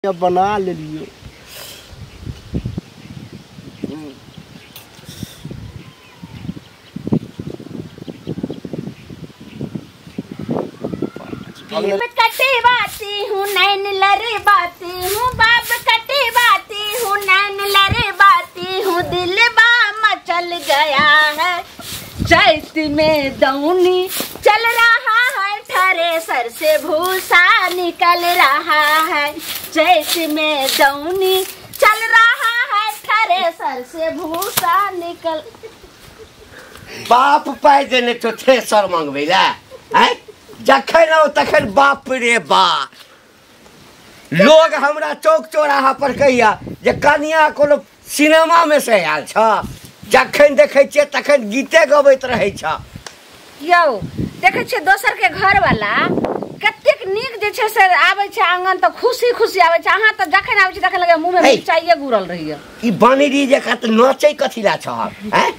बना लेलियो। कटवाती हूँ नैन लड़वाती हूँ, बाप कटवाती हूँ नैन लड़वाती हूँ, दिल बा मचल गया है चैत में दौनी चल रहा है, थ्रेसर से भूसा निकल रहा है, चैत में दौनी चल रहा है, थ्रेसर से भूसा निकल। बाप पाई देने तो थ्रेसर मंगबै ला हैं, जखन आओ तखन बाप रे बा। लोग हमरा चौक चौराहा पर कहिया जे कनिया कोनो सिनेमा में से आयल छ, जखन देखै छियै तखन गीते गबैत रहै छ। यौ देखै छियै दोसर के घर वाला कतेक नीक जे छै से आबै छै आंगन तऽ खुशी खुशी आबै छै, अहाँ तऽ जखन आबै छै तखन लगे मुँह में मिरचाइये गुरल रहैया। ई बनरी जकाँ तऽ नाचै कथी ला छ हैं?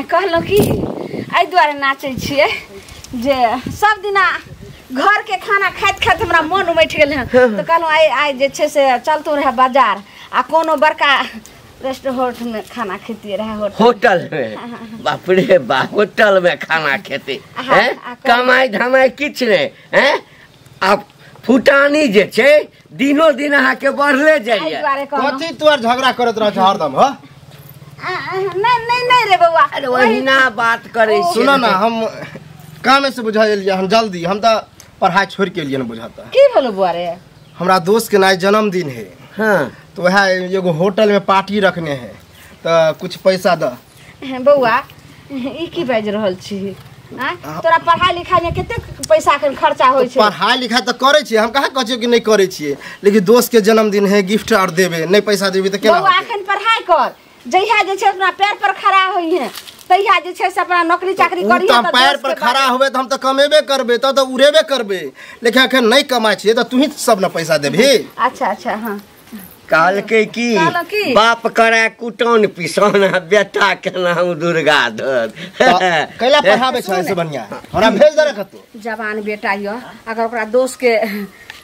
कहलहुँ कि एहि दुआरे नाचै छियै जे सब दिना घर के खाना खाइत खाइत हमरा मन उमटि गेल हँ, तऽ कहलहुँ आइ आइ जे छै से चलतू रहए बाजार आ कोनो बड़का रेस्टोरेंट में खाना खेतिए रहे। होटल में? बाप रे बाप, होटल में खाना खेते हैं, कमाई धमाई किछु नहीं हैं। आब फुटानी जे छै दिनो दिन अहाँ के बढ़ले जाइए। कथी तोर झगड़ा करत रह छ हरदम? ह नहीं नहीं नहीं रे बउआ, अरे ओहिना बात करै छी। सुन ना, हम कामे से बुझा एलियै हम जल्दी, हम तऽ पढ़ाई छोड़ के एलियै न बुझाता। की भेलो बउआ रे? हमरा दोस्त के ना जन्मदिन है। हाँ, तो वह एगो होटल में पार्टी रखने है, तो कुछ पैसा द। बउआ ई की बाजि रहल छी? तोरा पढ़ाई लिखाई में कतेक पैसा के खर्चा होइ छै? पढ़ाई लिखाई तऽ करै छियै, हम कहाँ कहै छियै कि नहि करै छियै, लेकिन दोस्त के जन्मदिन है, गिफ्ट आर देबे, नहीं पैसा देबे तऽ केना? बउआ अखन पढ़ाई कर, जहिया जे छै अपना पैर पर खड़ा होइ है तहिया जे छै से अपना नौकरी चाकरी करिहे। तऽ पैर पर खड़ा होबे तऽ हम तऽ कमेबे करबे, तब तऽ उड़ेबे करबे, लेकिन अखन नहीं कमाइ छियै तऽ तूही सब ने पैसा देबही। अच्छा अच्छा, हाँ। कहलकै कि बाप करे कुटौन पिसान, बेटा के नाम दुर्गा धर। कैला पढ़ाबै छै से बढ़िया हमरा भेज दे रखत। जवान बेटा यो, अगर ओकरा दोस्त के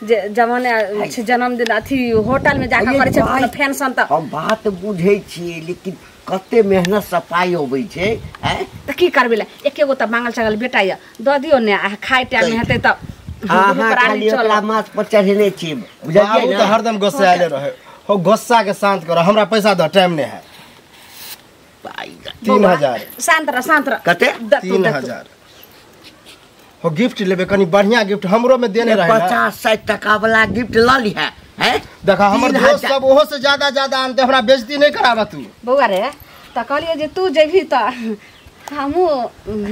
जे जवान छै जन्मदिन अथी होटल में जाके करै छै फैंसन, तऽ हम बात बुझै छियै, लेकिन कते मेहनत से पाइ अबै छै हैं, तऽ की करबै ला? एके गो तऽ मांगल चांगल बेटा यो, दऽ दियौ ने, आ खाय टाइम में हेतै तऽ अहाँ खाली ओकरा माथ पर चढ़ेने छी, बुझलियै ने? तऽ हरदम गुस्साएले रहै हो, गुस्सा के शांत कर, हमरा पैसा दऽ, टाइम नहीं है। 3000। शांत रह, शांत रह। कते? 3000। हो गिफ्ट लेबे, कनी बढ़िया गिफ्ट हमरो में देने रहे। 50-60 टका वाला गिफ्ट ल लिहा हैं। देखा हमर दोस्त सब ओहो से ज्यादा ज्यादा आनते, हमरा बेइज्जती नहीं कराबा तू। बउआ रे तऽ कहलियै जे तू जेबही तऽ हमहूँ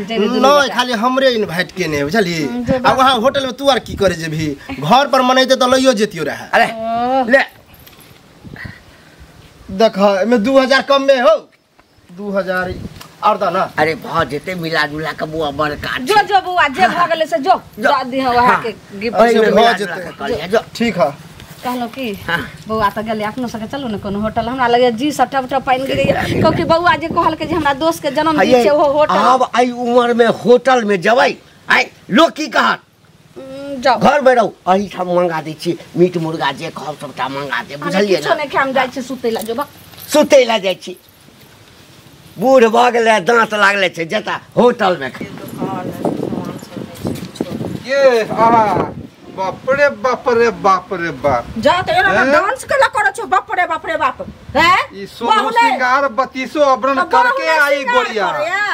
जेबी। नहीं, खाली हमरे इनवाइट केने बुझली। आ वहाँ होटल में तू आर की करे जेबही? घर पर मनैते तऽ लइयो जेतियो रहे। अरे ले देख, एमे 2000 कम में हो, 2000 और द ना। अरे भ जेते मिला जुला के बुआ बड़का। जो जो बुआ जे भ गेलै से जो द दिह वहाँ के गिफ्ट भ जेते। ठीक है। कहलहुँ कि बउआ तऽ गेलै, अपनो सबके चलू ने कोनो होटल, हमरा लगैया जी सब टप टप पानि गिरैया, क्योंकि बउआ जे कहलकै जे हमरा दोस्त के जन्मदिन छै ओहो होटल। आब एहि उम्र में होटल में जेबै आइ लोक की कहत? जाओ घर में रहू, एहिठाम मंगा दै छी मीट मुर्गा जे कहब सबटा मंगा देब, बुझलियै ने? किछो नहि खाय, हम जाइ छी सुतै ला। जो सुतै ला जाइ छी, बूढ़ भऽ गेलै, दाँत लागले छै, जेता होटल में। ये आहा बाप रे बाप रे बाप रे बाप, जा त एना डांस केला करै छौ? बाप रे बाप रे बाप। हैं ई सोनू सिंगार बतीसो अबरन करके आई गोरिया,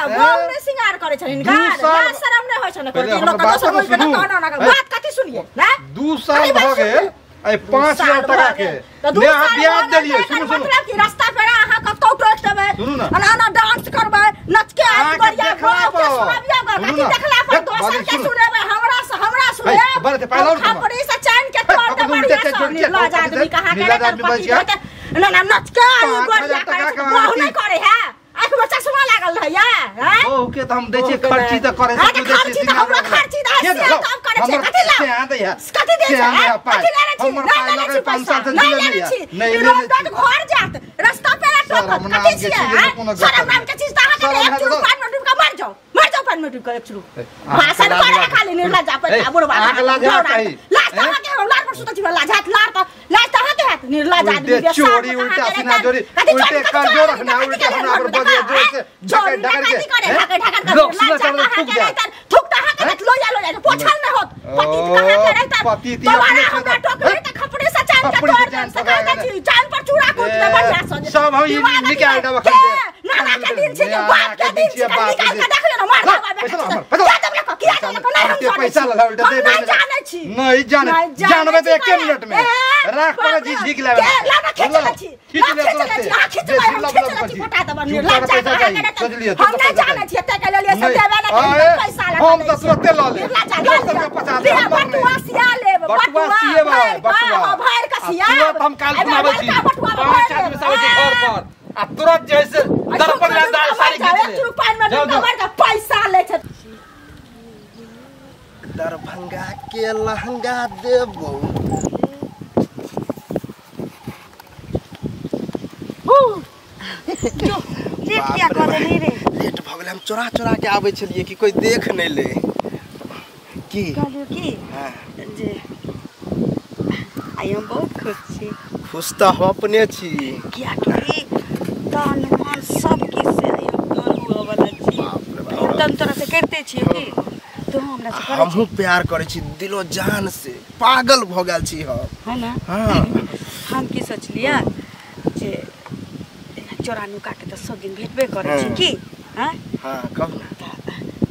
बहु ने सिंगार करै छै हिनका, लाज शरम नै होइ छै ने? कोइ लोक दोसर बोल के ना ना बात कथि सुनिए ना? 2 साल भ गेल ए 5000 टका के ने अहाँ ब्याज देलियै। सुनू सुनू, मतलब कि रास्ता पर अहाँ कतौ टोक देबै, एना एना डांस करबै, नच के आई गोरिया, बहु के सुनाबियो ग कथि देखला पर दोसर के सुनेबै? हमरा से हमरा सुनेब? बड़े पाइल और खपड़ी से चैन के तोड़ दे बढ़िया से। निर्लज आदमी कहाँ के करपति ना ना नच के आई गोरिया करे, बहु नहीं करे है। आँख में चश्मा लागल रहैया हैं? बहु के त हम दै छियै खर्ची त करे से, तू दै छियै हमरा खर्ची दै से काम करे छै। कथि ला कथि दै छै? कथि लेने छी? नहीं लेने छी पैसा, नहीं लेने छी। ई रोज घर जात रास्ता पे टोकत कथि छियै? शरम नाम के चीज त अहाँ के एक चूर पान में डूब के मर जाओ, मर जाओ। पानि में डूब के एक भाषण करे खाली निर्लज्ज अपन बुढ़वा लाज लाज त के लाज पर सुतल छी लाज हाथ लार त लाज त के हाथ निर्लज्ज आदमी के चोरी उल्टा सीना जोरी उल्टे कर जोर रखना उल्टे हमरा पर बजे जोर से ढकर ढकर के ढकर ढकर के थूक त हाथ के लो जा पोछल न होत पति कहां के रहता पति दोबारा हमरा टोकरी त खपड़े से चांद के तोड़ दे सका छी चांद पर चूड़ा कूट दे बढ़िया से सब हम निकाल देब अखन नाना के दिन छी बाप के दिन छी निकाल के देखियो ना मार देबा क्या देब लको किया देब लको नहीं हम पैसा लला उल्टा दे नहीं जानै छी नहीं जाने जानबे त 1 मिनट में राख पर जी झीक लेबे के लाना खींच ले छी खींच ले खींच ले खींच ले फटा देब लाज हम नहीं जानै छी एते के लेलिए से देबे ना पैसा लगा हम त तुरते ल ले बटुआ सिया लेब बटुआ सिएबा बटुआ भर के सिया तुरंत हम काल सुनाबै छी 5 आदमी सब छै घर पर आ तुरंत जे से दर्पण में दाल सारी खींच ले पानि में डूबा के पैसा ले छै। दरभंगा के लहंगा देबो जो लेट किया कर देली रे लेट भ गेल हम चोरा चोरा के आबै छलियै कि कोई देख नहीं ले की कहलियो की हां जे आई हम बहुत खुश छी। खुश त हम अपने छी किया कि तन मन सब किछ से आई हम घर हुआ वाला छी। तन तोरा से करते छी की तू हमरा से करै हमहु प्यार करै छी दिलो जान से पागल भ गेल छी हम है ना। हां हम की सोचलिया जे चोरा नुका के त सब दिन भेटबे करै छी की हां हां कब ना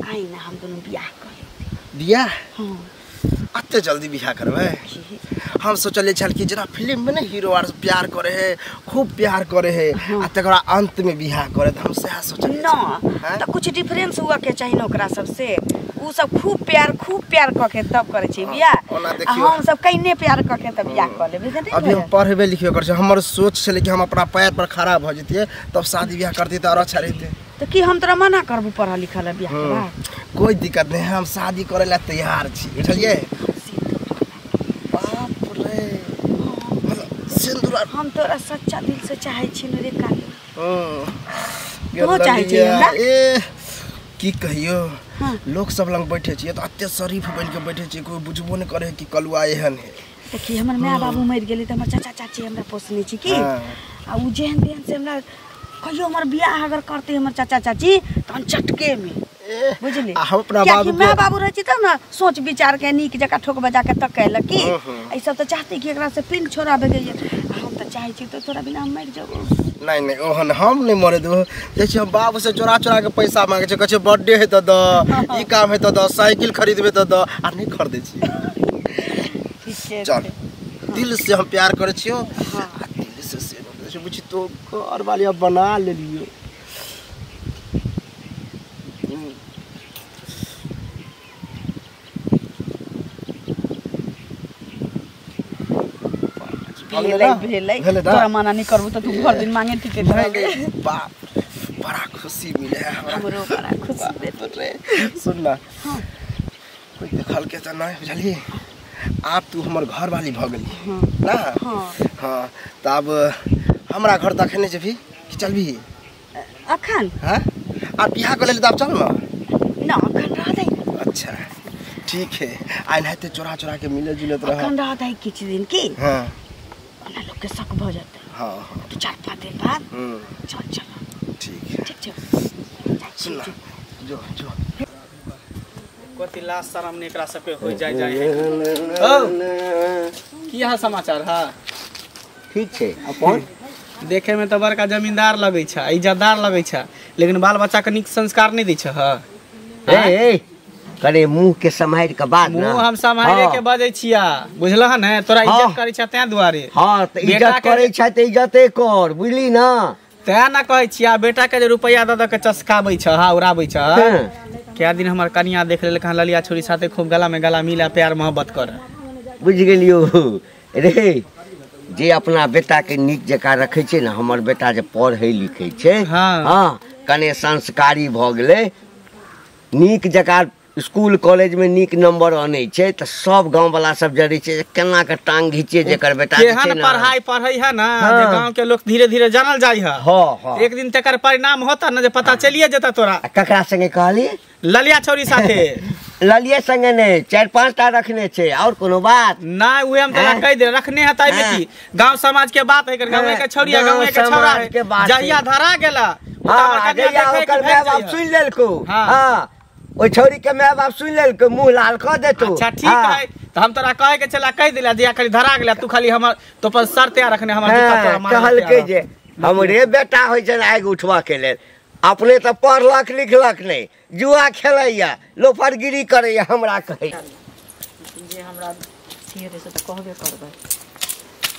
आई ना हम दोनों बियाह कर बियाह। हां अते जल्दी बियाह करबै हम सोचले छल कि जेना फिल्म में ने हीरो आर प्यार करे है खूब प्यार करे है आ तकरा अंत में बियाह करे त हम सएह सोचले ना त कुछ डिफरेंस हुआ के चाहिए ओकरा सब से उ सब खूब प्यार क के तब करे छी बियाह आ हम सब कइने प्यार क के तब बियाह क लेबै। अभी हम पढ़बे लिखबे कर छी हमर सोच छले कि हम अपना पैर पर खड़ा भ जतिए तब शादी बियाह करती त और अच्छा रहते। त की हम तोरा मना करबू पढ़ल लिखल बियाह के बाद कोई दिक्कत नहीं हम शादी करे ला तैयार छी बुझलिए। बाप रे मतलब सिंदूर हम तोरा सच्चा दिल से चाहे छी न रे कालू। तू चाहे छी हमरा ए की कहियो लोग सब लंग बैठे छियै त अते शरीफ बन के बैठे छियै कोई बुझबो नहीं करे कि कलुआ एहन है। देखी हमर my बाबू मरि गेलै त हमर चाचा चाची हमरा पोसने छी की आ उ जेहन तेहन से हमरा कहियो हमर बियाह अगर करते हमर चाचा चाची त हम चटके में बुझली हम अपना बाबू my बाबू रहै छी तब ना सोच विचार के नीक जकाँ ठोक बजा के तकेलक की ई सब त चाहते कि एकरा से पिन छोड़ाबे के हम त चाहै छी त तोरा बिना हम मरि जेबो। नहीं नहीं ओहन हम नहीं मरे देबो। देखियो हम बाबू से चोरा चोरा के पैसा मांगे छै कहै छै बर्थडे है त द ई काम है त द साइकिल खरीदबे त द आ नहीं खरीदै छी। ठीक है चल दिल से हम प्यार करै छियो आ दिल से से बुझी तो घर वाली अब बना लेलियो। भेलै भेलै तोरा मना नहीं करबू त तू भर दिन मांगे ठीके बाप बड़ा खुशी मिले है हमरा हमरो बड़ा खुशी भेल। सुन ना कोई देखल के त नहीं बुझलिए आप तू हमर घर वाली भ गेली ना। हां हां त अब हमरा घर तक नहीं जेबी कि चलबी अखन? हां आप बियाह कर लेली त अब चल ना। ना अखन रह दे। अच्छा ठीक है आइ नहाते चोरा चोरा के मिले जुलत रह अखन रह दे किछ दिन की। हां ओना लोग के शक भ जतै। हां हां तो 4-5 दिन बाद चल चल ठीक है ठीक छै। सुन ना जो जो कथी लाज शरम ने एकरा सबके हो जाय जाय है। ओ की हाल समाचार है? ठीक छै अपन देखे में तो बड़का जमींदार लगै छै इज्जतदार लगै छै लेकिन बाल बच्चा के नीक संस्कार नहीं दै छै। ए करे मुंह के सम्हारि के बाद ना मुंह हम सम्हारे के बजै छिया बुझलह ने तोरा इज्जत करै छै तै दुआरे। हां त इज्जत करै छै त इज्जते कर बुझली ना तै ना कहै छिया बेटा के जे रुपैया द द के चस्काबै छ हा उड़ाबै छ। क्या दिन हमर कनिया देख लेल कहां ललिया छोरी साथे खूब गला में गला मिला प्यार मोहब्बत कर बुझ गेलियो रे जे अपना बेटा के नीक जकाँ रखै छै ने हमर बेटा जे पढ़ै लिखै छै। हां कने संस्कारी भ गेलै नीक जकाँ स्कूल कॉलेज में नीक नंबर आनै छै त सब गांव वाला सब जरै छै केना के टांग घिचे जेकर बेटा केहन पढ़ाई पढ़ै है ना जे गांव के लोग धीरे धीरे जानल जाय है। हां एक दिन तकर परिणाम होता ना जे पता चलिए जेता तोरा। ककरा संगे कहली? ललिया छौरी साथे। ललिया संगे ने 4-5 टा रखने छै और कोनो बात ना। उहे हम तोरा कह दे रखने है ताई में की गांव समाज के बात है कर गांव के छौरी गांव के छौरा जहिया धरा गेला। हां जहिया ओकर माय बाप सुन लेलको। हां ओइ छौरी के माय बाप सुन लेलको मुंह लाल क देतो। अच्छा ठीक है त हम तोरा कहे के चला कह दिला जे खाली धरा गेला तू खाली हमर तो पर शर्त तैयार रखने हमर जूता तोरा मार कहलके जे हमरे बेटा होय छै आग उठवा के लेल अपने त पढ़लक लिखलक नहीं जुआ खेलैया लोफरगिरी करैया हमरा कहै जे हमरा छियै से त कहबे करबै।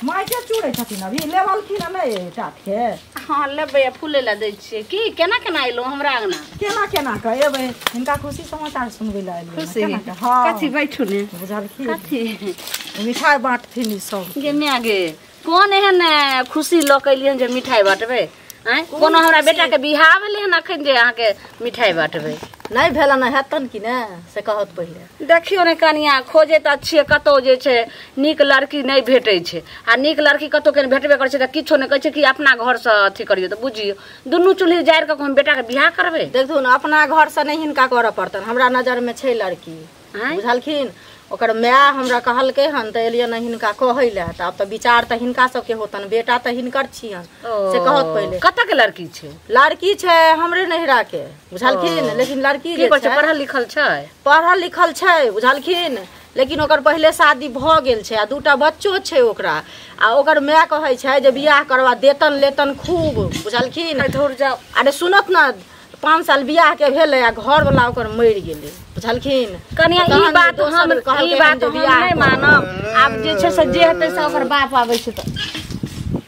माय के चूड़ै छथिन अभी लेवलखिन नै टाट के? हां लेबै फूले ला दै छियै। की केना केना एलौ हमरा अंगना? केना केना के एबै हिनका खुशी समाचार सुनबै ला एलियै। खुशी हां कथी बैठू ने बुझलखिन कथी मिठाई बांटथिन ई सब। गे माय गे कोन एहन खुशी ल के एलियन जे मिठाई बांटबै? आँय कोनो हमरा बेटा के बियाह भेलै हन अखन जे अहाँके मिठाई बांटबै? नहीं भेल न हेतन कि ने से कहत पहिले। देखियो ने कनिया खोजे त छियै कतौ जे छै नीक लड़की नहीं भेटै छै आ नीक लड़की कतौ के भेटबे करै छै त किछो नहि कहै छै कि अपना घर से अथी करियो त बुझियो दुनू चूल्ही जारि के हम बेटा के बियाह करबै। देखथुन अपना घर से नहीं हिनका करऽ पड़तन हमरा नजर में छै लड़की बुझलखिन। ओकर my हमरा कहलकै हन त एलियै न हिनका कहै लए त आब त विचार त हिनका सबके होतन बेटा त हिनकर छियन से कहत पहिले। कतऽ के लड़की छै? लड़की छै हमरे नहिरा के बुझलखिन। लेकिन लड़की जे छै पढ़ल लिखल छै? पढ़ल लिखल छै बुझलखिन लेकिन ओकर पहिले शादी भऽ गेल छै आ दूटा बच्चो छै ओकरा आ ओकर my कहै छै जे बियाह करवा देतन लेतन खूब बुझलखिन। अरे सुनत न 5 साल बियाह के भेलै आ घर वाला ओकर मरि गेलै बुझलखिन। कनिया ई बात हम नहि मानब। आब जे छै से जे हेतै से ओकर बाप आबै छै त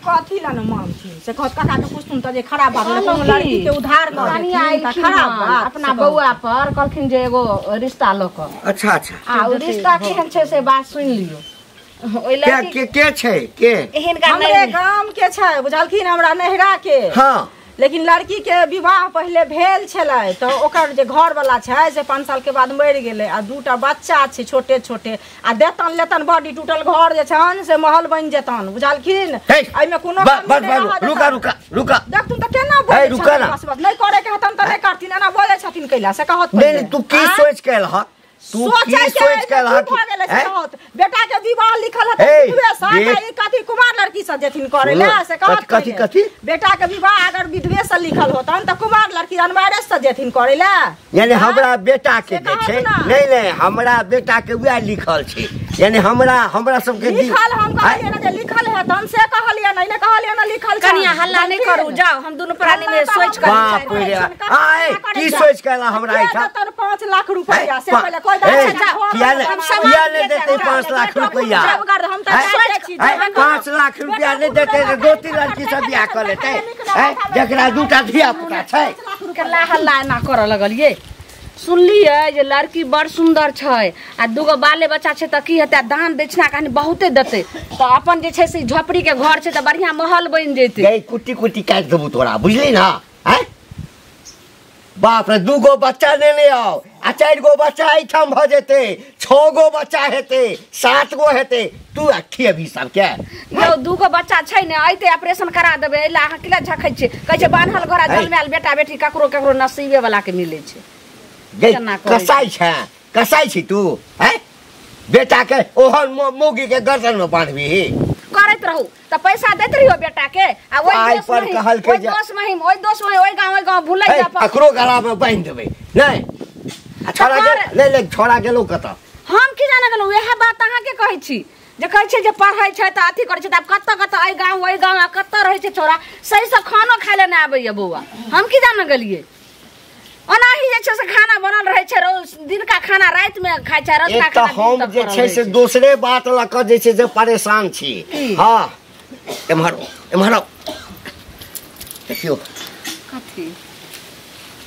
कथी ला न मानथिन से कहत काका के पुछथुन त जे खराब बात कोनो लड़की के उधार कर देथिन त खराब बात। अपना बौआ पर कहलखिन जे एगो रिश्ता ल क। अच्छा अच्छा आ उ रिश्ता केहन छै से बात सुनि लियौ। ओइ लड़की के छै के हिनका हमरे गाम के छै बुझलखिन हमरा नहिरा के। हां लेकिन लड़की के विवाह पहले भेल छलै त ओकर जे घर वाला छै से 5 साल के बाद मरि गेलै आ दूटा बच्चा छै छोटे छोटे आ देतन लेतन बड़ी टूटल घर जे छन से महल बनि जेतन बुझलखिन। एहिमे कोनो रुका रुका रुका देखथुन त केना बोलै छथिन बस बस नहीं करे के हेतन त नहीं करथिन एना बोलै छथिन कैला से कहत। नहीं तू की सोच के एलह? तू की सोच के एलह? बेटा के विवाह लिखल है विधवे से ई कथी कुमार लड़की से जेथिन करे ला से कहत। कथी कथी बेटा के विवाह अगर विधवे से लिखल होतन त कुमार लड़की अनमारे से जेथिन करे ला यानी हमरा बेटा के जे छै नहीं नहीं हमरा बेटा के वएह लिखल छै यानी हमरा हमरा सब के लिखल हम कहलियै ना जे लिखल हेतन से कहलियै नहीं ने कहलियै ना लिखल छै। कनिया हल्ला नहीं करू जाओ हम दुनू प्राणी में सोच के बाप रे आए की सोच के एला हमरा एठा 5 लाख रुपया से पहिले कोई किया ने देते 5 लाख रुपया? 5 लाख रुपया नहीं देते 2-3 लड़की से बियाह कर लेते जकरा 2टा धिया पुता छै। केला हल्ला एना करऽ लगलियै। सुनलियै जे लड़की बड़ सुंदर छै आ दूगो बाले बच्चा छै त की हेतै दान दक्षिणा कहानी बहुते देतै त अपन जे छै से झोपड़ी के घर छै त बढ़िया महल बनि जेतै। गई कुट्टी कुट्टी काटि देबू तोरा बुझली ना? हैं बाप रे 2 गो बच्चा लेने आओ आ 4 गो बच्चा एहिठाम भऽ जेतै 6 गो बच्चा हेतै 7 गो हेतै तू आ खियबी सबके? यौ 2 गो बच्चा छै ने अइते ऑपरेशन करा देबै एहि ला अहाँ किला झखै छियै? कहै छै बान्हल घोड़ा जन्मायल बेटा बेटी ककरो ककरो नसीबे वाला के मिलै छै। कसाई छै कसाई छी तू? हैं बेटा के ओहन मौगी के गर्दन में बांधबी करैत रहू त पैसा दैत रहियो बेटा के आ ओइ दोस पर कहल के ओइ दोस महिम ओइ दोस महिम ओइ गांव ओइ गांव भुलै जा अकरो गला में बांधि देबै नहीं आ छोड़ा गेल नहीं नहीं छोड़ा गेलो कत हम की जाने गेलौ। वएह बात अहाँ के कहै छी जे कहै छै जे पढ़ै छै त अथी करै छै त आब कत कत एहि गांव ओइ गांव आ कत रहै छै छोड़ा सही से खानो खाय ले नहि आबैया बौआ। हम की जाने गेलियै ओनाही जे छै से खाना बनल रहै छै रोज दिनका खाना राति में खाइ छै रात का खाना। हम जे छै से दोसरे बात ल क जे छै से परेशान छी। हां एम्हर एम्हर देखियो कथी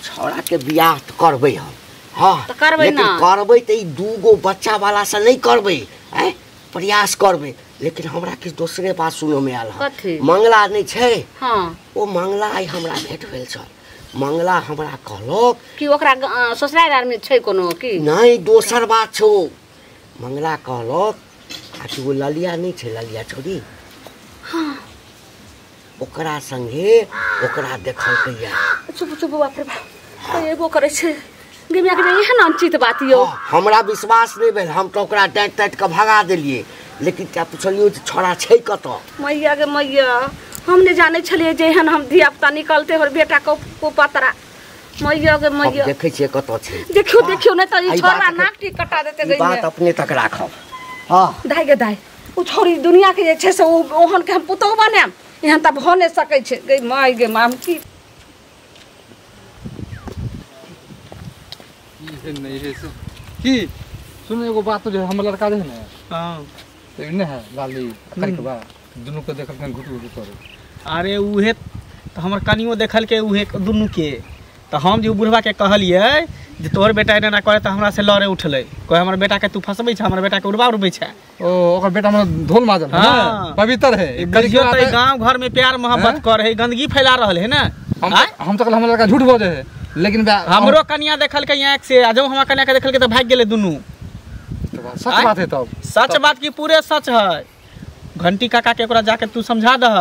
छौड़ा के बियाह त करबै हम। हां त करबै ना लेकिन करबै त ई 2 गो बच्चा वाला से नहीं करबै हैं प्रयास करबै लेकिन हमरा किछ दोसरे बात सुनो में आयल। कथी? मंगला नहीं छै। हां ओ मंगला आई हमरा भेट भेल छल। मंगला हमरा कहलक कि ओकरा ससुराल आर में छै कोनो की नहीं दोसर बात छौ। मंगला कहलक आ कि वो ललिया नहीं छै ललिया छोरी हाँ ओकरा संगे ओकरा देखलकै। चुप चुप बाप रे बाप एगो करै छै गे माय के एहन अनुचित बात यो। हमरा विश्वास नहीं भेल हम तो ओकरा डाँटि ताँटि के भगा देलियै लेकिन क्या पुछलियो जे छोरा छै कतऽ। मैया गे मैया हम नहीं जानै छलियै जे एहन हम धिया पुता निकलते और बेटा को पतरा। मैया गे मैया देखै छियै कतऽ छै देखियो देखियो नहीं त ई छोरा नाक टी कटा देते गई बात अपने तक राखब। हां दाइ गे दाइ ओ छोरी दुनिया के जे छै से ओ ओहन के हम पुतहु बनाएब एहन त भ नै सकै छै गई my गे माम की नहीं है की सुन एगो बात जे हमर लड़का जे है ने हां त ने है लाली करिकबा दुनू के देखल घुट घुट करे। अरे उहे त हमर कनियो देखल के उहे दुनू के त हम जे बुढ़वा के कहलियै जे तोहर बेटा एना ना करे त हमरा से लड़े उठलै कहे हमर बेटा के तू फसबै छ हमर बेटा के उड़बा उड़बै छ। ओ ओकर बेटा हमरा धोल माजल है हां पवित्र है करियो त गांव घर में प्यार मोहब्बत कर है गंदगी फैला रहल है ना। हम त हमर लड़का झूठ बजै है लेकिन हमरो कनिया देखल के आंख से आ जब हमरा कनिया के देखल के त भाग गेलै दुनू। सच बात है तब सच बात की पूरे सच है। घंटी काका के ओकरा जाके तू समझा दह।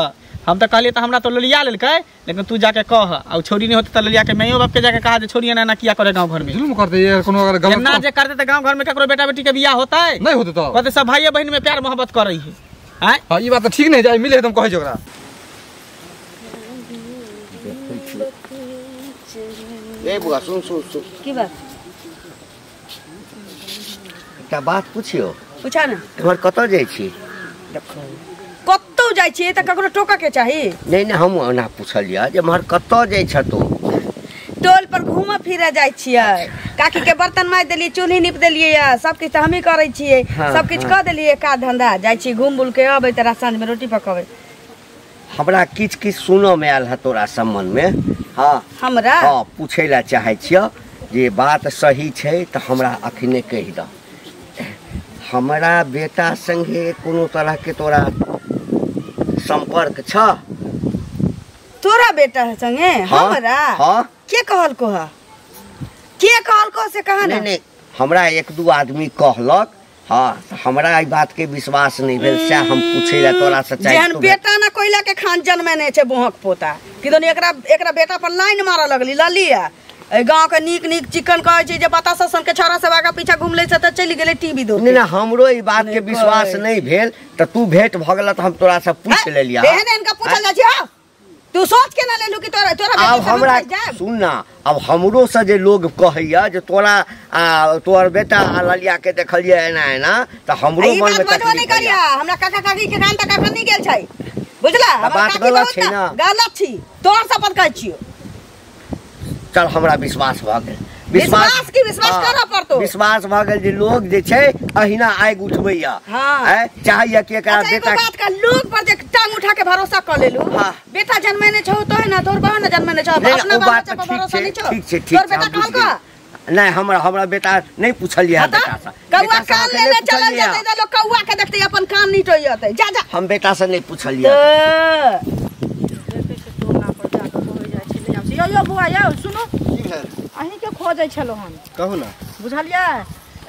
हम त कहलिए त हमरा तो ललिया लेलकै लेकिन तू जाके कह आ छोरी नहीं होते त ललिया के माइयो बाप के जाके कहा जे छोरी एना एना किया करे गांव घर में जुल्म करते ये कोनो अगर गलत एना जे करते त गांव घर में केकरो बेटा बेटी के बियाह होतै नहीं होते त कहते सब भाई बहन में प्यार मोहब्बत करै है। आय हां ई बात त ठीक नहीं जाय मिले हम कहै छी ओकरा। ए बुआ सुन सुन सुन की बात एकटा बात पुछियो। पूछा ना। एम्हर कतऽ जाइ छी? कतौ जाइ छी त ककरो टोका के चाही। नहीं नहीं हम ओना पुछलियै जे एम्हर कतऽ जाइ छ तू? टोल पर घूमऽ फिरऽ जाइ छियै। काकी के बर्तन माजि देलियै चूल्ही नीप देलियै सब किछु तऽ हमही करै छियै सब किछु कऽ देलियै काज धंधा जाइ छी घूम बुल के अबै तऽ साँझ में रोटी पकबै। हमरा किछु किछु सुनऽ में आयल है तोरा सम्बन्ध में। हाँ हमरा हाँ पूछै लए चाहै छियौ जे बात सही छै तऽ हमरा अखने कहि दह। हमरा बेटा संगे कोनो तरह के तोरा संपर्क छ? तोरा बेटा संगे? हमरा हाँ के कहलको है के कहलको से कहा ना? नहीं हमरा एक दू आदमी कहलक। हाँ हमरा ई बात के विश्वास नहीं भेल से हम पूछै लए तोरा से चाहे। जेहन बेटा ना कोइला के खान जन्मे छै बोहक पोता कि दोनी एकरा एकरा बेटा पर लाइन मारऽ लगली ललिया ए गांव के नीक नीक चिकन कहै छै जे बतासा सन के छौड़ा सब आगा पीछा घुम लै छै त चलि गेलै टीवी दो। नहीं ना हमरो ई बात के विश्वास नहीं भेल त तू भेंट भ गेल त हम तोरा से पूछ लेलिया। एहन एहन का पूछल जाइ छै। हां तू सोच के ना लेलू कि तोरा तोरा अब हमरा सुन ना अब हमरो से जे लोग कहैया जे तोरा तोहर बेटा ललिया के देखलियै एना एना त हमरो मन में तकलीफ नहीं करिया। हमरा काका काकी के कान त काका नहीं गेल छै बुझला। हमरा बात गलत छै ना गलत छी तोर शपथ कहै छियो। चल हमरा विश्वास भ गेल। विश्वास की विश्वास करऽ पड़तो। विश्वास भ गेल जे लोग जे छै अहिना आगि उठबैया हां चाहैया कि एकरा बेटा बात का लोग पर जे टांग उठा के भरोसा क लेलू। बेटा जन्मेने छौ तो है ना तोर बहन जन्मेने छौ अपना बाप पर भरोसा नहीं छौ। ठीक छै ठीक तोर बेटा कहलको नहीं हमरा हमरा बेटा नहीं पुछलियै बेटा से। कौआ कान लेने चलल जेतै त लोग कौआ के देखतै अपन कान नहीं टोइतै। जा जा हम बेटा से नहीं पुछलियै। देखै छै टोला पर जा के कहै जाइ छै नहि आबै छै। यौ यौ बुआ यौ सुनू की भेल? अहीं के खोजै छलहुँ हम। कहू ना। बुझलियै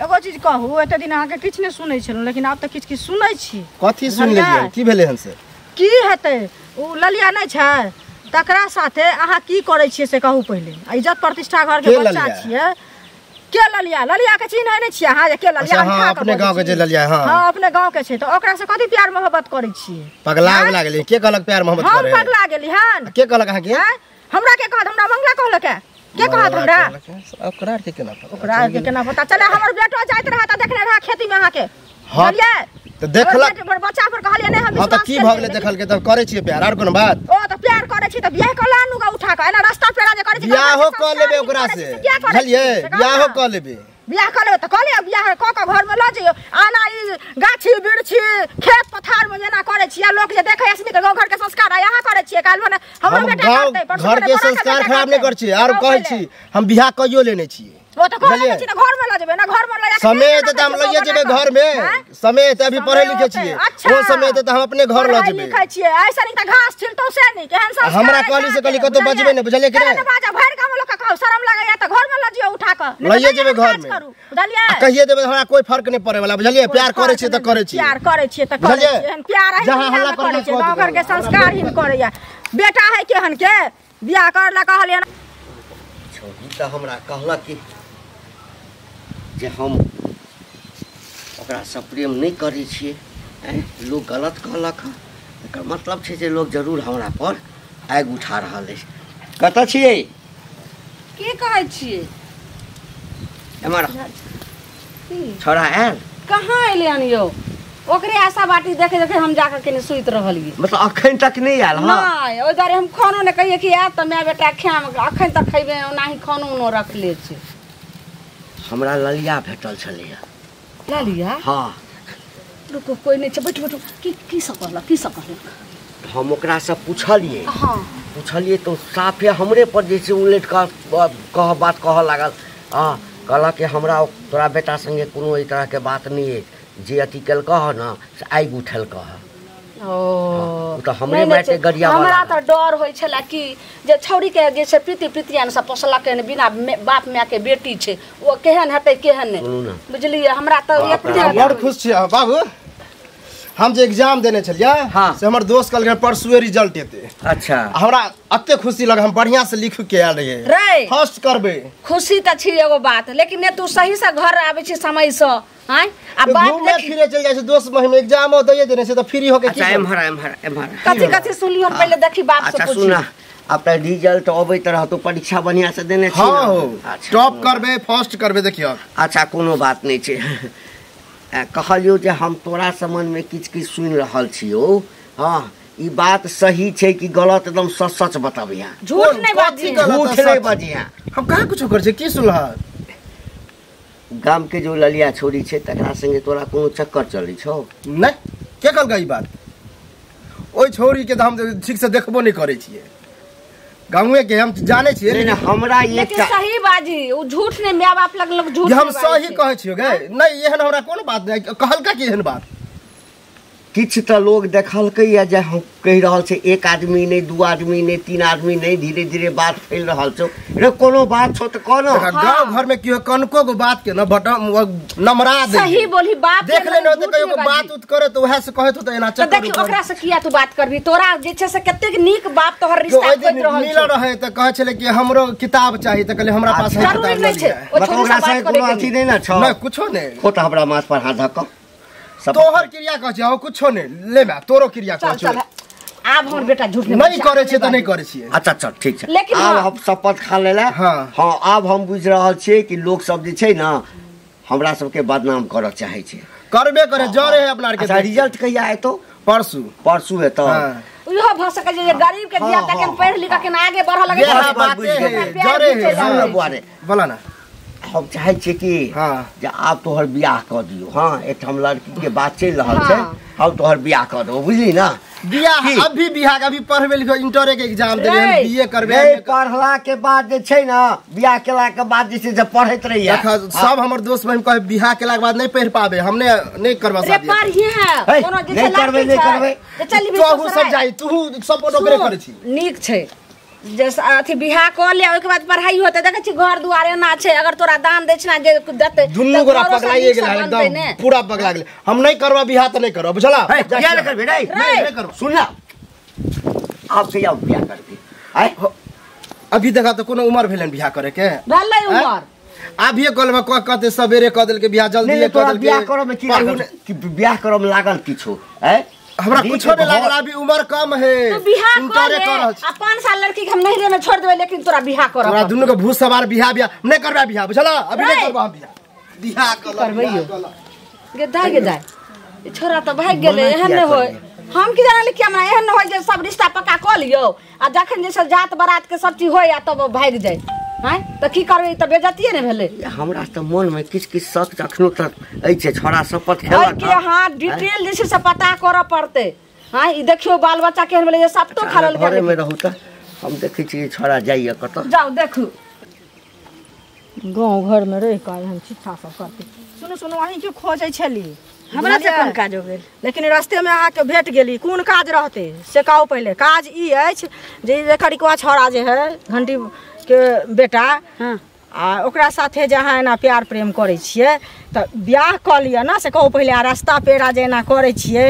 एगो चीज कहू एते दिन अहाँके किछु नहि सुनै छलहुँ लेकिन आब तऽ किछु किछु सुनै छी। कथी सुन लेलियै? की भेलै हन से? की हेतै ओ ललिया नहि छै तकरा साथे अहाँ की करै छियै से कहू पहिले। इज्जत प्रतिष्ठा घर के बच्चा छियै। के ललिया? ललिया के चिन्है नहि छियै अहाँ जे के ललिया? हां अपने गांव के जे ललिया। हां हां अपने गांव के छै त ओकरा से कथी प्यार मोहब्बत करै छियै? पगला उगला गेली के कहलक प्यार मोहब्बत करे? हम पगला गेली हन। के कहलक अहाँ के? हमरा के कहत? हमरा मंगला कहलक है। के कहत हमरा? ओकरा के केना पता? ओकरा के केना पता चले? हमर बेटो जाइत रहा त देखने रहा खेती में अहाँ के। बुझलियै त देखलक बच्चा पर कहलियै नहि हम विश्वास। हां त की भ गेलै देखल के तब करै छियै प्यार और कोनो बात? ओ त प्यार करै छी त बियाह क लानू गा उठा के एना रास्ता पेड़ा जे करै छी बियाहो क लेबे ओकरा से बुझलियै? बियाहो क लेबे। बियाह क लेबे त क ले बियाह क क घर में ल जइयो। आना ई गाछी बिरछी खेत पथार में जेना करै छियै लोक जे देखै असली के गांव घर के संस्कार आ यहाँ करै छियै। काल भने हमरो बेटा करतै घर के संस्कार खराब नहि करै छियै। और कहै छी हम बियाह कइयो लेने छियै। ओ त कहले छी त घर में ल जेबे ना, घर में ल जा समय त हम लइए जेबे घर में। समय त अभी पढ़े लिखे छिए, ओ समय त हम अपने घर ल जेबे। लिखे छिए ऐसा नहीं त घास छिलतो से नहीं केहन संस्कार। हमरा कहली से कहली कतो बजबे ने, बुझलिए कि नहीं? बाजा भर गांव लोग के कहू शरम लागैया त घर में ल जियो उठा के लइए जेबे घर में, बुझलिए? कहिए देबे हमरा कोई फर्क नहीं पड़े वाला, बुझलिए? प्यार करे छिए त करे छिए, प्यार करे छिए त करे छिए, एहन प्यार है जहां हल्ला करे छिए, गांव घर के संस्कार ही करैया। बेटा है केहन के बियाह कर ला कहलिए छोरी त हमरा कहलक कि जे हम ओकरा से प्रेम नहीं करै छियै, लोग गलत कहलक हँ, एकर मतलब छै जे लोग जरूर हमरा पर आगि उठा रहल अछि। कतऽ छियै? की कहै छियै? एम्हर छोड़ा आयल? कहाँ एलै हन यौ? ओकरे आशा बाटी देखे देखे हम जाकर केने सुति रहलियै। मतलब अखन तक नहीं आयल? हँ नहीं, ओहि दुआरे हम खानो नहि कहियै कि आयत तऽ माय बेटा खायब, अखन तक खैबे ओनाही खानो उनो रखले छै। हमरा ललिया भेटल छलैया। ललिया? हाँ। रुको कोई नहीं छै, बैठू बैठू। की की सब कहलक, की सब कहलक? हम ओकरा से पूछलियै। हाँ पूछलियै तो साफे हमरे पर जे छै उलटि कऽ कह बात कहऽ लागल। हाँ कहलक कि हमरा तोरा बेटा संगे कोनो एहि तरहके बात नहीं अछि, जे अथी केलकऽ हँ ने से आगि उठेलकऽ हँ। ओ तऽ हमरे मारिते गरिया। हमरा तऽ डर होइ छलै कि जे छौड़ी के जे छै प्रीति प्रीतियान सब पोसलकै हन, बिना बाप माय के बेटी छै, ओ केहन हेतै केहन नहि, बुझलियै? हमरा तऽ बड़ खुश छियै बाबू। हम जे एग्जाम देने छलियै से हमर दोस्त कहलकै परसुए रिजल्ट एतै। अच्छा। हमरा एते खुशी लग, हम बढ़िया से लिख के आयल रहियै, फर्स्ट करबै। खुशी तऽ छी एगो बात, लेकिन ने तू सही से घर आबै छी समय से, हैं? आ बाप घूमे फिरे चल जाइ छै दोस्त महिम, एग्जामो दैए देने छै तऽ फ्री होके की? अच्छा एम्हर एम्हर एम्हर कथि कथि सुनलियो पहिले देखी बाप से अच्छा पूछी। सुना, अब त रिजल्ट अबैत रहतो, परीक्षा बढ़िया से देने छी? हां टॉप करबे, फर्स्ट करबे, देखियो। अच्छा कोनो बात नहीं छै। कहलियो जे हम तोरा समन में किछ किछ सुनि रहल छियो, हाँ ई बात सही छै कि गलत? एकदम सच सच बताबिया, झूठ नहीं बाजी, झूठ नहीं बाजिया। हम कहाँ कुछो कर छै, की सुनलह? गाम के जो ललिया छोरी छै तकरा संगे तोरा कोनो चक्कर चलै छौ? नहीं, के कहलकै ई बात? ओइ छोरी के त हम ठीक से देखबो नहीं करै छियै, गाँवे के हम जानै छियै। नहीं हमरा लेकिन सही बाजी, उ झूठ नहीं, my बाप लग लोग झूठ। हम सही कहै छियो गे, नहीं एहन हमरा कोनो बात नहीं कहलका कि एहन बात। किछ तऽ लोग देखलकै या जे हम कहि रहल छै, एक आदमी नहीं, दू आदमी नहीं, तीन आदमी नहीं, धीरे धीरे बात फैल रहल छौ। रे कोनो बात छौ तऽ कहना। गाँव घर में कियो कनको गो बात के न बट नमरा दे। सही बोली बाप, देख ले न त कहियो को बात उत करे त वएह से कहत त एना चक्कर। देखि ओकरा से किया तू बात करबी? तोरा जे छै से कतेक नीक बाप तोहर रिश्ता खोजि रहल मिल रहे त कहै छले कि हमरो किताब चाही, त कहले हमरा पास है किताब नहीं छै। मतलब ओकरा से कोनो अथी नहीं न छौ? नहीं कुछो नहीं। खोट हमरा माथ पर हाथ धक तोहर क्रिया कहै छै, कुछो नहीं ले मैं तोरो क्रिया कहै छै। आब हमर बेटा झूठ नहीं करै छै त नहीं करै छियै। अच्छा अच्छा ठीक छै, लेकिन आब हम शपथ खा लेला। हां हां आब हम बुझि रहल छियै कि लोग सब जे छै ना हमरा सबके बदनाम करऽ चाहै छै। करबे करे जरे है अपना के। अच्छा रिजल्ट कहिया एतो? परसू। परसू एतो। इहो भ सकै छै जे गरीब के धिया पुता के पढ़ लिख के आगे बढ़ लगे। जरे है बुआ रे बोला ना, हम चाहै छियै कि जे आब तोहर बियाह कऽ दियौ। हाँ एकठाम लड़की के बात चलि रहल छै, हम तोहर बियाह कऽ देबौ, बुझली ना? बियाह अभी बियाह अभी पढ़बे लिखो, इंटर के एग्जाम देले हम, बीए करबे। नहीं पढ़ला के बाद जे छै ना, बियाह केला के बाद जे छै से पढ़ैत रहिया। सब हमर दोस्त बहिन कहे बियाह केला के बाद नहीं पढ़ पाबे, हमने नहीं करबा शादी। रे पढ़िए है कोनो जे नहीं करबे, नहीं करबे तोहू सब जाई, तू सब ओकरे करै छी। नीक छै जैसे अथी बियाह कऽ ले, ओहिके बाद पढ़ाई होते। देखै छी घर दुआर एना छै, अगर तोरा दान दै छै ना जे देतै, दुनू गोरा पगलाइए गेल एकदम, पूरा पगला गेल। हम नहीं करबा बियाह त नहीं करबा, बुझला? बियाह नहीं करबे, नहीं नहीं करबा। सुन ना, आप कहिया बियाह करबी? आय अभी देखा त कोनो उम्र भेलन बियाह करे के? भेलै उम्र अभी कहलबा कह कहते सबेरे क देलके बियाह, जल्दी क देलके। बियाह करब में की लागल? कि बियाह करब में लागल किछो? हैं हमरा कुछो नहीं लागल, अभी उम्र कम है। तू बियाह कर ले, आ 5 साल लड़की के हम नहिरे में छोड़ देबै, लेकिन तोरा बियाह करब। तोरा दुनू के भूत सवार बियाह बियाह नहीं करबा बियाह, बुझला? अभी नहीं करबा हम बियाह। बियाह करबै गे दाइ, गे दाइ ई छोरा त भागि गेलै। एहन नहि होय, हम की जानली कि हमरा एहन नहि होय जे सब रिश्ता पक्का कऽ लियौ आ जखन जे सब जात बारात के सब चीज होय आ तब भागि जाय। हैं त की करबै, त बेइज्जतिये ने भेलै। हमरा त मन में किछ किछ शक अखनो तक अछि, छोरा शपथ खेलक के। हां डिटेल जे छै से पता करऽ पड़तै। हां ई देखियौ बाल बच्चा केहन भेलै जे सब तो खा लेलकै। घरे में रहू त हम देखै छी छोरा जाइए कतऽ। जाउ देखू। गाँव घर में रह के एहन चिट्ठा सब करते। सुनू सुनू, अहीं के खोजै छली। हमरा से कोन काज हो गेल? लेकिन रास्ते में अहाँके भेट गेली। कोन काज रहते से कहू पहिले। काज ई अछि जे करिकवा छौड़ा जे है घंटी के बेटा, हाँ, आ ओकरा साथे जे अहाँ एना प्यार प्रेम करै छियै तऽ बियाह कऽ लिअ ने, से कहू पहिले। आ रास्ता पेड़ा जे एना करै छियै,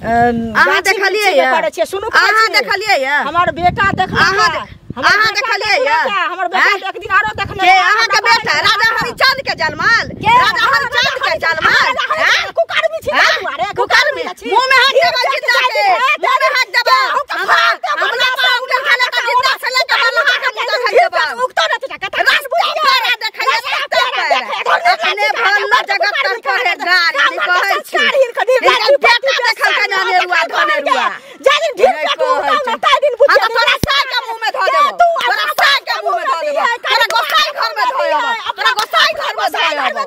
अहाँ देखलियै करै छियै। सुनू, अहाँ देखलियै? हमर बेटा देखलक। अहाँ देखलियै? हमर बेटा एक दिन आरो देखने। के अहाँ के बेटा राजा हरिचंद के जनमल? राजा हरिचंद के जनमल? कुकर्मी छी अरे, कुकर्मी। मुंह में हाथ देबा जिंदा के, मुंह में हाथ देबा। हमरा बाप के खाना के जिंदा से लेके मलहा के मुंह देखाइ देबा। उगतो रहत कथा रास्ता पेड़ा देखैया, रास्ता पेड़ा। अपने भल्ला जगत तर पढ़े गाड़ी कहै छी। बेटा देखल के नेरुआ धनेरुआ। जाहि दिन ढील पेट उगतौ ने ताहि दिन बुझियै। तोरा साग के मुंह में धऽ देबो, तोरा साग के मुंह में धऽ देबो, तोरा गोसाई घर में धऽ देबो, तोरा गोसाई घर में धऽ देबो।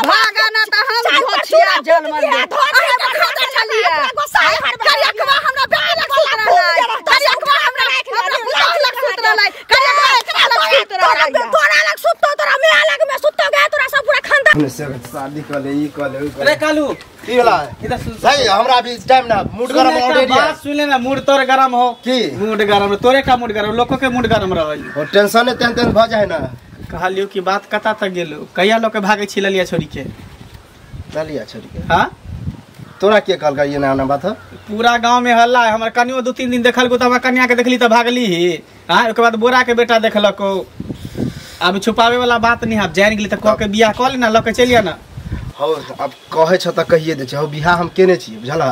भागा ना त हम धोछिया जनमल। अहाँ के खोजै छलियै। करियकवा हमरा बेटा लग सुत रहलै, करियकवा हमरा हमरा पुतहु लग सुत रहलै, करियकवा एकरा लग सुत रहलै। तोरा लग सुततो, तोरा माय लग में सुततो गे, तोरा सब पूरा खानदान से शादी कर ले, ई कर ले, ऊ कर ले। रे कालू, की होला इधर सुन। भाई, हमरा अभी टाइम ना, मूड गरम ऑलरेडी है। बात सुन ले ना, मूड तोर गरम हो की? मूड गरम तोरे का मूड गरम, लोको के मूड गरम रहल। और टेंशन तेन तेन भ जाए ना। कहलियो कि बात कता तक गेलो? कहिया लोके भागे छी ललिया छोरी के? ललिया छोरी के? हां, तोरा के कहलका ये ना ना बात? पूरा गांव में हल्ला है। हमर कनियो 2-3 दिन देखल को त हमरा कन्या के देखली त भागली ही। हां, ओकर बाद बोरा के बेटा देखलक। अब छुपावे वाला बात नहीं है। अब जान गेली त कह के बियाह क ले ना, लके चलिया ना। हौ, अब कहै छ त कहिए दे छै। हौ, बियाह हम केने छियै, बुझलह?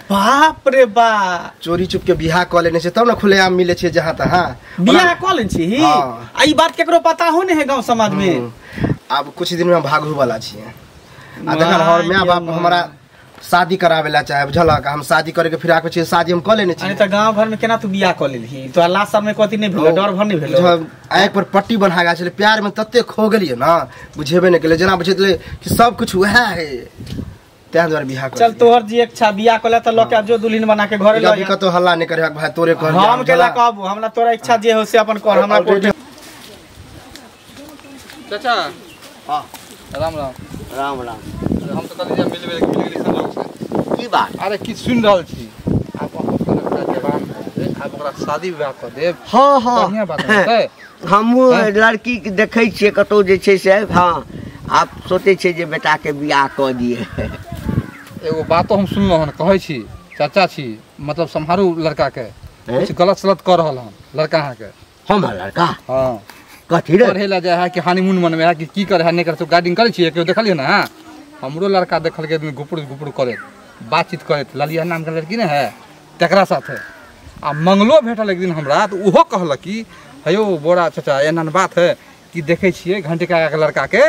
बाप रे बाप, चोरी चुप के बियाह क लेने छै तब न खुलेआम मिले छै जहाँ तहाँ। बियाह क लेने छी? आ ई बात केकरो पता हो नहीं है गांव समाज में? अब कुछ दिन में हम भागू वाला छियै। आ देखल हमर my बाप हमरा शादी करावे ला चाहे, बुझलक? हम शादी करे के फिर आके छियै, शादी हम क लेने अरे छियै। त गांव भर में केना तू बियाह क लेलही? तोरा लाश सब में कथी नहीं भेलो? डर भर नहीं भेलो? आँख पर पट्टी बन्हा गेल छलै, प्यार में तते खो गेलियै ना, बुझेबे नहीं केलै। जेना बुझेतलै कि सब कुछ वएह है, तें दुआरे बियाह कर। चल तोहर जी इच्छा, बियाह कऽ ले त लके आ जो दुल्हन बना के घरे ल। अभी कतौ हल्ला नहीं करे भाई, तोरे कहलियै। हम केला कहबो? हमरा तोरा इच्छा जे हो से अपन कर, हमरा कोई। चाचा, हां, राम राम। राम राम। हम त कहलियै मिलबे, लेकिन मिल गेली संजोग से। की बात? अरे की सुन रहल छी, आब अपन जवान आब ओकरा शादी विवाह कऽ देब। हाँ हाँ, बढ़िया बात होतै। हमहूँ लड़की के देखै छियै कतौ जे छै से, हाँ, आब सोचै छियै जे बेटा के बियाह कऽ दियै। एगो बातो हम सुनलहुँ हन, कहै छी चाचा छी, मतलब सम्हारू लड़का के, कुछ गलत सलत कऽ रहल हन लड़का अहाँके। हमर लड़का? हाँ। कथी रे? पढ़े ला जाए है कि हनीमून मनवे है कि की करे है नहीं करे, सब गाइडिंग करै छियै? केओ देखलियै ना? हमरो लड़का देखलकै एक दिन गुपुर गुपुर करैत, बातचीत करैत, ललिया नाम के लड़की ने है तकरा साथे। आ मंगलो भेटल एक दिन हमरा, तऽ ओहो कहलक कि हेयौ बोरा चाचा एना बात है कि देखै छियै घंटी काका के लड़का के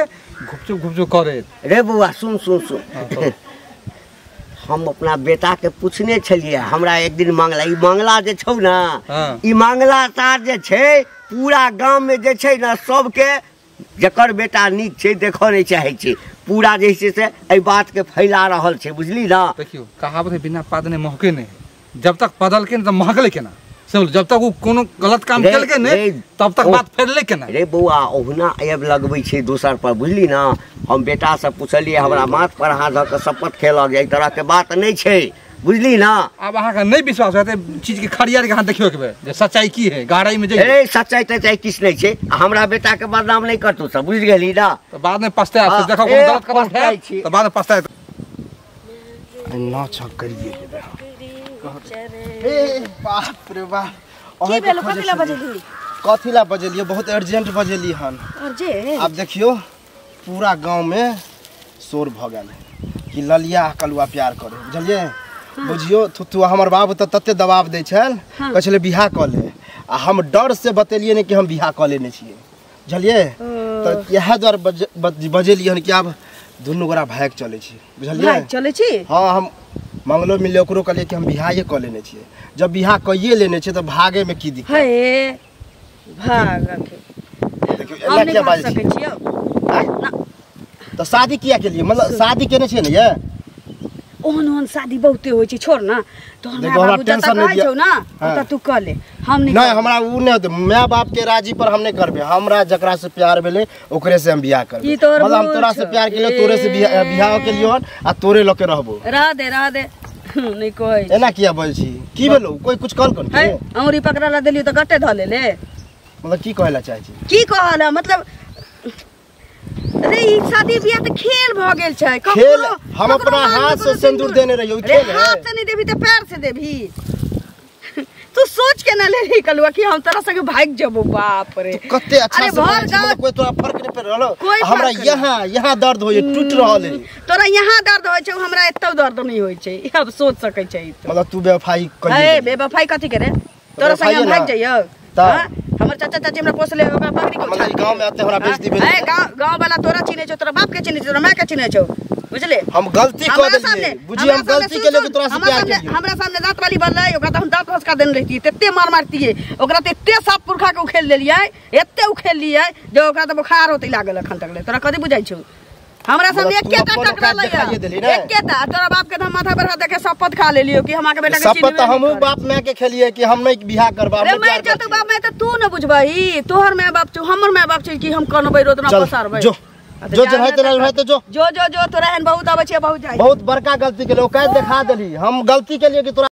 घुपचुप घुपचुप करैत। रे बौआ सुन सुन सुन, हम अपना बेटा के पूछने छलियै, हमरा एक दिन मंगला, ई मंगला जे छौ ना, ई मंगला तार जे छै पूरा गाँव में जे छै ना सबके जकर बेटा नीक छै देखऽ नहीं चाहै छै, पूरा जे छै से एहि बात के फैला रहल छै, बुझली ना? देखियौ कहावत है बिना पाद ने महके नहीं, जब तक पदलके ने तब महकले केना, समझ? जब तक वो कोनो गलत काम केलकै ने तब तक बात फैलले केना। रे बौआ ओहुना ऐब लगबै छै दोसर पर, बुझली ना? हम बेटा से पुछलियै, हमरा माथ पर हाथ धऽ कऽ शपथ खेलक जे एहि तरह के बात नहीं छै, बुझली ना? अब अहाँके नहीं विश्वास हेतै चीज के खरियार के अहाँ देखियौ एक बेर जे सच्चाई की है, गहराई में जइयौ। ए सच्चाई तच्चाई किछु नहीं छै, हमरा बेटा के बदनाम नहीं करतौ सब, बुझि गेली ना? तऽ बाद में पछतायब, से देखो कोनो गलत कदम उठायब तऽ बाद में पछतायब। नौ छक करिए गेलै। ए बाप रे बाप, की भेलो? कथी ला बजेली? कथी ला बजेलियै? बहुत अर्जेंट बजेली हन। अर्जेंट? आब देखियौ पूरा गांव में शोर भ गेल कि ललिया कलुआ प्यार करे, बुझलियै? बुझियौ थुथु हमर बाबू तऽ तते दबाव दै छल, कहै छलै बियाह कऽ ले, आ हम डर से बतेलियै ने कि हम बियाह कऽ लेने छियै, बुझलियै? तऽ इएह दुआरे बजेलियै हन कि आब दुनू गोरा भागि चलै छी, बुझलियै? भागि चलै छी? हाँ, हम मंगलो मिलले ओकरो कहलियै कि हम बियाहे कऽ लेने छियै, जब बियाह कइए लेने छियै तऽ भागे में की दिक्कत? हे भाग के देखियौ एना किया बाजै छियै? तऽ शादी किया केलियै? मतलब शादी केने छियै ने ये? ओहन ओहन शादी बहुते होइ छै, छोड़ ना। तोहर माय बाबू जतऽ कहै छौ ना ओतऽ तू कऽ ले, हम नहीं नहीं हमरा उ नहीं होते my बाप के राजी पर हम नहीं करबे हमरा जकरा से प्यार भेले ओकरे से हम बियाह करबे मतलब हम तोरा से प्यार के लिए तोरे से बियाह के लिए आ तोरे लके रहबो रह दे नहीं कोई एना किया बोल छी की भेलो कोई कुछ कल कोन है अंगुरी पकड़ा ला देलियो त गट्टे ध लेले मतलब की कहला चाहे छी की कहला मतलब अरे ई शादी बियाह त खेल भ गेल छै खेल हम अपना हाथ से सिंदूर देने रहियो खेल है हाथ से नहीं देबी त पैर से देबी तू सोच के ना ले कलुआ कि हम तोरा संगे भाग जबो बाप रे तू कते अच्छा से मतलब कोई तोरा फर्क नहीं पड़ रहलो हमरा यहां यहां दर्द होय टूट रहल है तोरा यहां दर्द होय छै हमरा एतौ दर्द नहीं होय छै अब सोच सकै छै मतलब तू बेवफाई कहिए ए बेवफाई कथि करे तोरा संगे हम भाग जइयो हमर चाचा चाची हमरा पोसले ओकरा पकड़ी के मतलब गांव में आते हमरा बेइज्जती भेल ए गांव गांव वाला तोरा चिन्है छौ तोरा बाप के चिन्है छौ तोरा माय के चिन्है छौ बुझले हम गलती कर देलिए बुझी हम गलती के लिए तोरा से प्यार केलिए हमरा सामने दांत वाली बनलै ओकरा त हम दांत हंसका देने रहितियै तते मार मारतियै ओकरा त एते साफ पुरखा के उखेल देलियै एते उखेल लियै जे ओकरा त बुखार होतै लागल अखन तक ले तोरा कथि बुझाइ छौ हमरा सामने एकेटा टकरा लैया एकेटा तोरा बाप के हम माथा पर हाथ दे के शपथ खा लेलियो कि हमरा के बेटा के शपथ त हमहु बाप माय के खेलिए कि हम नहीं बियाह करबा रे मार जा तू बाप माय त तू न बुझबही तोहर माय बाप छौ हमर माय बाप छै कि हम कनबै रोदना पसारबै जो जो रहते रहते जो जो जो जो तोरा एहन बहुत आबै छै बहुत जाइ बहुत बड़का गलती केलिए औकात देखा देली हम गलती केलिए कि तोरा।